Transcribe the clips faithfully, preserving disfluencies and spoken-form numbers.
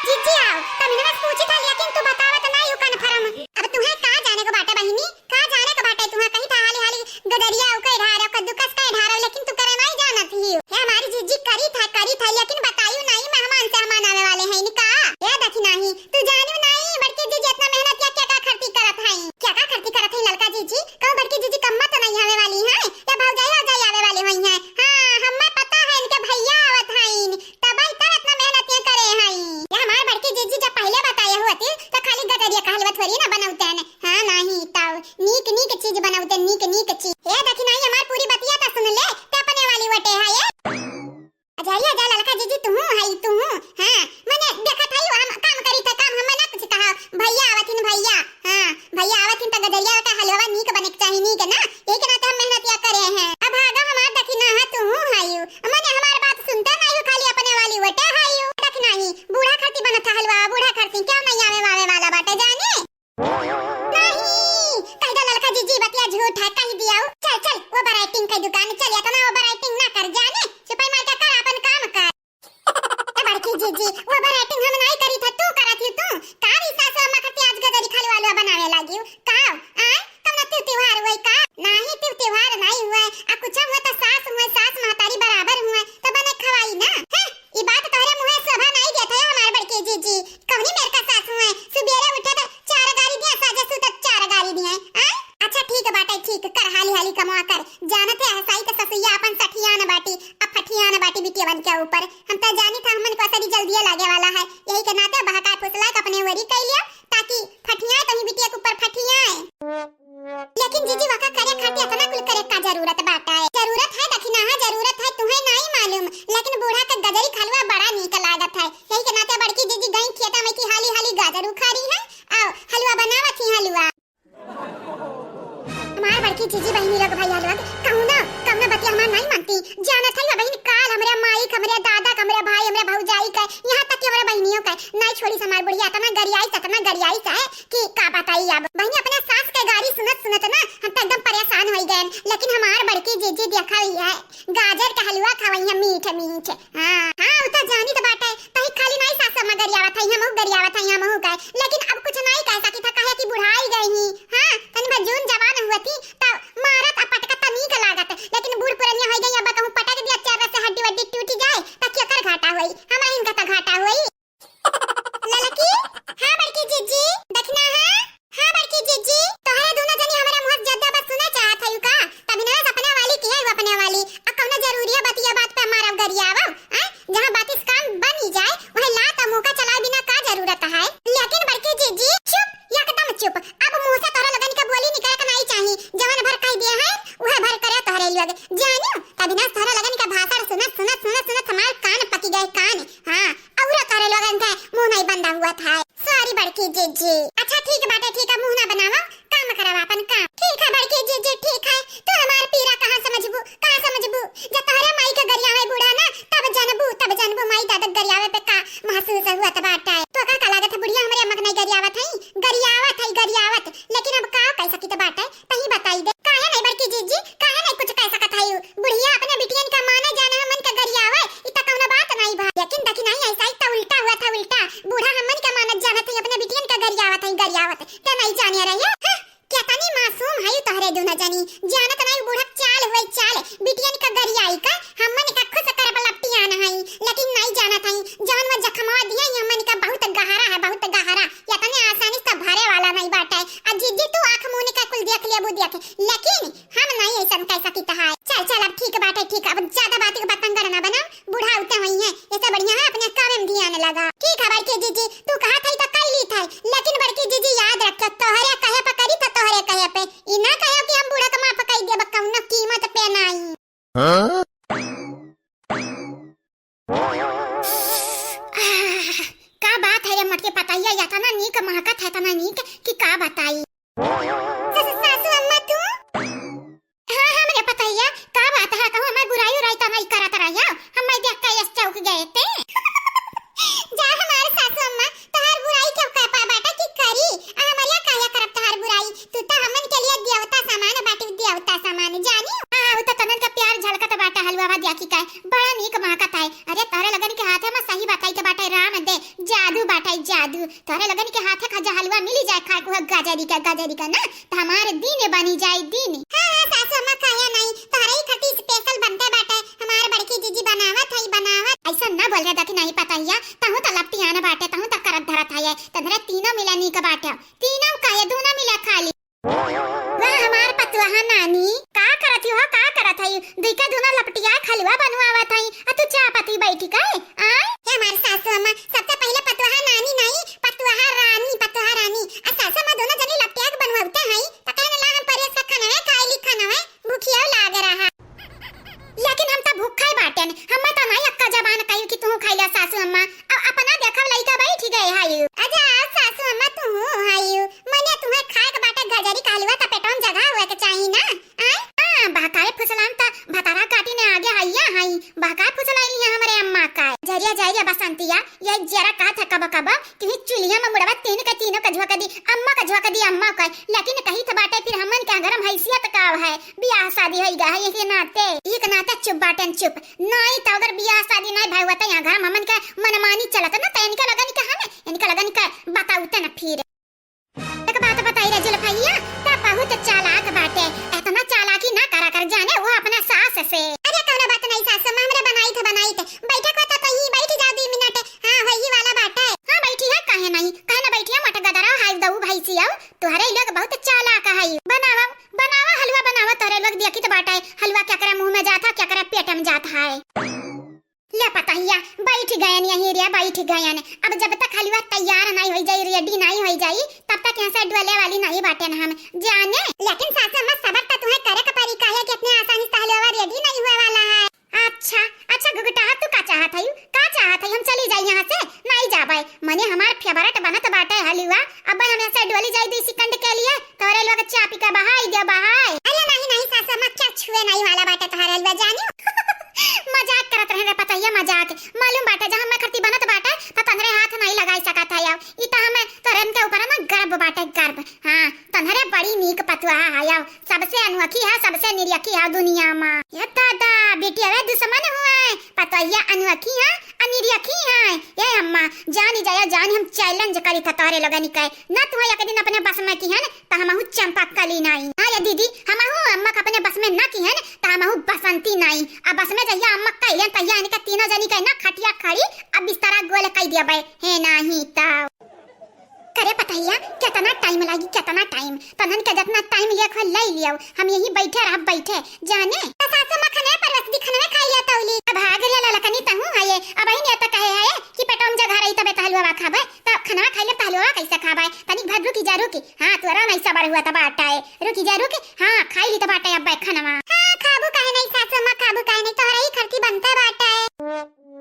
जीजी आओ, तमिनवा से पूछी था, लेकिन तू बतावत नाहीं हू confirm। अब तुहैं का जाने को बाटे बहिनी, का जाने को बाटे तुहैं, कही था हाली हाली गजरिया उके ढारो, कद्दूकस के ढारो, लेकिन तू करे नाहीं जानत ही। हे हमारी जीजी करी था, करी था, लेकिन बतायू नाहीं मेहमान सेहमान आवे वाले हैं इनका। हे देखी नाहीं, तू जानियो नाहीं, बड़की जीजी एतना मेहनत या क्या का खर्ची करत हैं, क्या का खर्ची करत हैं ललका जीजी, कहूँ बड़की जीजी कम्मा तो नाहीं आवे वाली हैं, या भौजाई औजाई आवे वाली हुई हैं। हाँ, हमें पता है इनके भैया आवत हैं, तबही तो एतना मेहनत ये करे हई। ये हमार बड़की जीजी जब पहिले बताए होती तो खाली गजरिया का हलवा थोड़ी ना बनौते हैं। हाँ नाहीं तब नीक नीक चीज बनौते, नीक नीक चीज। ए देखी नाहीं, हमार पूरी बतिया तो सुन ले, ते अपने वाली वटे है ये। अजय अजय ललका जीजी तू हई तू। हाँ मने देखत हई हम काम करी थे काम, हमें ना कुछ कहा। भैया आवत हिन भैया। हाँ भैया आवत हिन त गजरिया का हलवा नीक बने के चाही, नीक ना, यही के नाते हम मेहनतिया करे हैं। अब भागा हमार दखिना है तू हयू, मने हमार बात सुनता नाहीं हो, खाली अपने वाली वटे हयू। देख नाहीं बूढ़ा खर्ची बनत है हलवा, बूढ़ा खर्ची क्यों नाहीं आवे वावे वाला बाटे जाने। नाहीं कह दे ललका जीजी बतिया झूठ है, कह दिया हूँ। चल चल वो वैरायटी के दुकान चल, इतना वो वैरायटी ना कर जाने, चुपाई मार के कर अपन काम कर। ए बड़की जीजी, वो वैरायटी हम नाहीं करी था, तू करत ही तू। का री सासू अम्मा खातिर आज गजरी खाली वालुआ बनावे लागी हूँ? का? आय? कौनो तिउ तिउहार हुए का? नाहीं तिउ तिउहार नाहीं हुए, आ कुछ हुए तो सास हुए, सास महतारी बराबर हुए, तो बने खवाई ना। हैं? ई बात तोहरे मुँहे शोभा नाहीं देत है हमार बड़की जीजी। कौनी मेर का सास हुए, सुबेरे उठे तो चार गारी दिए, साझे सुतत चार गारी दिए। आय? अच्छा ठीक बाटे, ठीक कर, हाली हाली कमवा कर। जानत है हसाई के ससुइया अपन सठियान बाटी, अब फठियान बाटी बिटियवन के ऊपर। हम तो जानी था हमन को असरी जल्दिए लागे वाला है, यही के नाते बहकाए फुसलाए के अपने ओरी कई लिया, ताकि फठियाए तनी बिटिया के ऊपर फठियाए। लेकिन जीजी वका करे खातिर इतना कुल करे का जरूरत बाटे? जरूरत है दखिना है, जरूरत है तुहे नाहीं मालूम, लेकिन बूढ़ा के गजरी खलुआ बड़ा नीक लागत है, यही के नाते बड़की जीजी गई खेता में की हाली हाली गाजर उखाड़ी है, आओ हलवा बनावत ही हलवा। हमार बड़की जीजी बहिनी लोग भैया लोग, कौनो, कौनो बतिया हमार नाहीं मानती। जानत है बहिन, काल हमरे माई के, हमरे दादा के, हमरे भाई, हमरे भौजाई के, यहाँ तक कि हमरे बहिनियों के नाहीं छोड़ी हमार बुढ़िया। इतना गरियाई से, इतना गरियाई से है कि का बताई अब। बहिनी अपने सास के गारी सुनत सुनत ना हम तो एकदम परेशान हो गए, लेकिन हमार बड़की जीजी देखा हुई है, गाजर का हलवा खवाई है मीठ मीठ। हाँ, हाँ, उ त जानित बाटे, तही खाली नाहीं सास अम्मा गरियावत हई, हमहू गरियावत हई, हमहू कहे, लेकिन अब कुछ नाहीं कह सकी था, काहे कि बुढ़ाई गई ही। हाँ, तनी भर जून जवान हुआ थी, त मारत आ पटकत त नीक लागत, लेकिन बूढ़ पुरनिया होई गई, अब कहूँ पटक दिया, चर्रा से हड्डी वड्डी टूट जाए, त केकर घाटा होई? हमरा इनका त घाटा होई। ललकी, हाँ बड़की जीजी, दखिना हाँ, हाँ बड़की जीजी, तोहरे दोनों जनी हमरा मुँह से जद्दा बात सुने चाहत हयू का? तभी ना अपने वाली की है, वो अपने वाली। आ कौनो जरूरी है बतिया बात पे मारब गरियावब, हैं? जहाँ बातिस काम बन ही जाए, वहीं लात आ मुँह का चलाए बिना का जरूरत है? लेकिन बड़की जीजी, चुप, एकदम चुप। अब मुँह से तोहरा लोगन के बोली निकले के नाहीं चाही। जवन भर कह दिए हैं, वह भर करे तोहरे लोग। जानियो, तभी ना तोहरा लोगन के भाषण सुनत, सुनत, सुनत, सुनत हमार कान पकी गए, कान। हाँ, औरो तोहरे लोगन के मुँह नाहीं बंदा हुआ था। Sorry बड़की जीजी। अच्छा ठीक बाटे, ठीक है, मुँह ना बनावा, काम करवा अपन काम। ठीक है बड़की जीजी, ठीक है। तू हमार पीरा कहाँ समझबू, कहाँ समझबू? जब तोहरे माई के गरियावे बूढ़ा ना, तब जनबू, तब जनबू माई दादा गरियावे पे का महसूस हुअत बाटे। तो का, का लागत है बुढ़िया हमरे अम्मा के नाहीं गरियावत है? गरियावत है, गरियावत। लेकिन अब का कह सकी त बाटे, तही बताई दे। काहे नाहीं बड़की जीजी, काहे नाहीं कुछ कह सकत है? बुढ़िया अपने बिटियन का माने जाने हमन का गरियावे, इ त कौनो बात नाहीं भा। लेकिन देखी नाहीं, ऐसा ही त उल्टा हुआ था, उल्टा। बूढ़ा हमन का मानत जानत है, अपने बिटियन का गरियावत है, गरियावत। ते नाहीं जाने रहे, हाँ? केतनी मासूम है तोहरे दुनो जनी, जानत नाहीं बूढ़ा चाल हुए चाल, बिटियन का गरियाई का, हमन का खुश करब लपटियान है, लेकिन नाहीं जानत है, जौन वो जखमवा दिया है, हमन का बहुत गहरा है, बहुत गहरा, इतने आसानी से भरे वाला नाहीं बाटे। आ जीजी तू आँख मून का कुल देख लेबू देख, लेकिन हम नाहीं ऐसन कह सकित है। चल, चल, अब ठीक बाटे, ठीक, अब ज्यादा बात के बतंगड़ ना बना, बुढ़ाउते हुई हैं, ऐसे बढ़िया है अपने काम में ध्यान लगा। ठीक है बड़की जीजी, तू कहा था तो कई ली था, लेकिन बड़की जीजी याद रखे, तोहरे कहे पे करी तो तोहरे कहे पे, ई ना कहे कि हम बूढ़ा के माफ कई देब, कौनो कीमत पे नाहीं। हाँ? आह, का बात है रे मोटके पतैया, इतना नीक महकत है, इतना नीक कि का बताई। स-, स-, सासू अम्मा तू? हाँ, हाँ, हमरे पतैया, का बात है? कहूँ हमार बुराई उराई तो नहीं करत रहिया? हम मैं देख के यस चौक गए थे। जा हमार सासू अम्मा, तोहार जादू बाटे जादू, तोहरे लोगन के हाथे खजा हलवा मिली जाए खाए को गजरी का, गजरी का ना, तो हमारे दिन बनी जाए दिन। हाँ, हाँ, सासू अम्मा, काहे नहीं, तोहरे ही खातिर special बनते बाटे, हमार बड़की जीजी बनावत है, बनावत। ऐसा ना बोल रहे, देखी नहीं पता हिया, तहूँ तो लपटियान बाटे, तहूँ तो करत धरत है, तोहरे तीनों मिला नीक बाटे, तीनों का ये दोनों मिला खाली। वाह, हमार पतुआ नानी, का करत हो, का करत है? दुई का दोनों लपटिया खलवा बनवावत है, आ तू चाह पती बैठी का? आय? हे हमार सासू अम्मा, सबसे पहले पतुआ नानी नहीं, पतुआ रानी, पतुआ रानी। आ सासू अम्मा दोनों जनी लपटिया के बनवावते हैं, त कहने ला हम परेस का खाना है, खाए ली खाना है, भूखिया लाग रहा। लेकिन हम त भूखा ही बाटेन, हमें त नहीं अक्का जबान कही कि तू खाई ला सासू अम्मा। अब अपना देखब लइका बैठ गए हायु। आजा सासू अम्मा तू हायु, मने तुम्हें खाए के बाटे गजरी कहलुआ त पेटवा में जगह हुए के चाही ना। आय? हाँ, बहकाए फुसलाम त भतारा काटी ने आगे हइया हई, बहकाए फुसलाई लिया हमरे अम्मा का। जरिया जरिया बसंतिया, ये जरा कहत है कब कब कि ही चुलिया में मुड़वा तीन के तीनों के झोंक दी, अम्मा के झोंक दी, अम्मा का। लेकिन कही त बाटे फिर हमन के घर में हैसियत का है, बियाह शादी होई गा है, एक नाते, एक नाते चुप बाटेन चुप। नाई त अगर बियाह शादी नाई भय हुआ त यहाँ घर में हमन के मनमानी चलत ना, त इनके लगन के हमें, इनके लगन के बताउते ना फिर। एक बात बताई रे जुल्फैया, त बहुत चालाक बाटे, इतना चालाकी ना करा कर जाने वो अपना सास से। अरे कौनो बात नहीं सास, हमरे बनाई थे, बनाई थे। बैठक होता त ही बैठ जाओ दो मिनट। हाँ, वही वाला बाटे। हाँ, बैठी है, काहे नहीं, काहे ना बैठी है, मोटा गदरा हाय दऊ भैंसी आओ, तोहरे लोग बहुत चालाक है। बनावा, बनावा, हलवा बनावा, तोहरे लोग देखी त बाटे, हलवा केकरा मुंह में जात है, केकरा पेट में जात है। ले पतहिया, बैठ गयन यहीं रे, बैठ गयन। अब जब तक हलवा तैयार नहीं होई जाई, ready नहीं होई जाई, तब तक यहाँ से डोले वाली नहीं बाटेन हम, जाने। लेकिन सासू अम्मा, सबर त तुम्हें करे के पड़ी, काहे कि इतने आसानी से हलवा ready नहीं हुए वाला है। अच्छा, अच्छा घुघुटाहा, तू का चाहत हई? का चाहत हई? हम चली जाई यहाँ से? नहीं जाबे। मने हमार favourite बनत बाटे हलवा। अब हम यहाँ से डोली जाई दो second के लिए। तोरे लोग चापी का बहाई दे बहाई। अरे नहीं, नहीं सासू अम्मा, क्या छुए नहीं वाला बाटे तोहरा हलवा जानी। मजाक करत रहे रे पतहिया, मजाक। मालूम बाटे जहाँ मैं खरती बनत बाटे त तोहरे हाथ नहीं लगाई सकत है। अब ई त हमें तोरे के ऊपर ना गर्व बाटे, गर्व। हाँ, तोहरे बड़ी नीक पतुआ है। अब सबसे अनोखी है, सबसे निरियखी है दुनिया में। ये दादा, बेटिया वे दुश्मन हुए, पतोहिया अनोखी है, अनिरियखी है। ये अम्मा, जानी जाया जानी हम challenge करी था तोहरे लोगन के। ना तुम्हें एक दिन अपने बस में किहन, त हमहू चंपा कली नाई। हाँ ये दीदी, हमहू अम्मा के अपने बस में ना किहन, त हमहू बसंती नाई। अब बस में जहिया अम्मा कइलेन, तहिया इनके तीनों जनी के ना खटिया खड़ी, अब बिस्तरा गोल कई दिया बे। हे नाही त। करे पतहिया, केतना time लागी, केतना time? तोहन के जेतना time लेक हो, लई लियो, हम यहीं बैठे रहब, बैठे, जाने। त सासू माँ खने परवस दी, खनवे खाई लिया तौली। अब भाग रे ललकनी तहूँ है ये, अब ही नेता कहे है कि पेटवा में जगह रही तबे त हलवा खाबे, त खनवा खाई ले त हलवा कैसे खाबे? तनिक भर रुकी जा, रुकी। हाँ, तोरा नहीं सबर हुआ त बाटे, रुकी जा, रुकी। हाँ, खाई ली त बाटे अब खनवा। हाँ, खाबू काहे नहीं सासू माँ, खाबू काहे नहीं, तोहरा ही खरती बनते बाटे।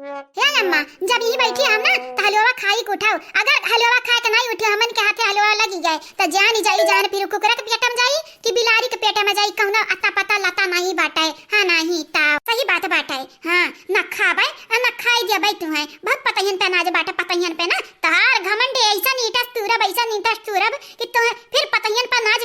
हे अम्मा, जब यहीं बैठी हम ना, त हलवा खाई के उठाओ। अगर हलवा खाए के नहीं उठियो, हमन के हाथे हलवा लगी जाए, त जान ही जाई जान, फिर कुकुरा के पेट में जाई कि बिलारी के पेट में जाई, कौनो अता पता लता नहीं बाटे। हाँ, नहीं त सही बात बाटे। हाँ, न खाबे, आ न खाई देबे तुहें। बहुत पतहियन पे नाज बाटे, पतहियन पे ना। तहार घमंड ऐसा नीटस तूरब, ऐसा नीटस तूरब कि तुहें फिर पतहियन पे नाज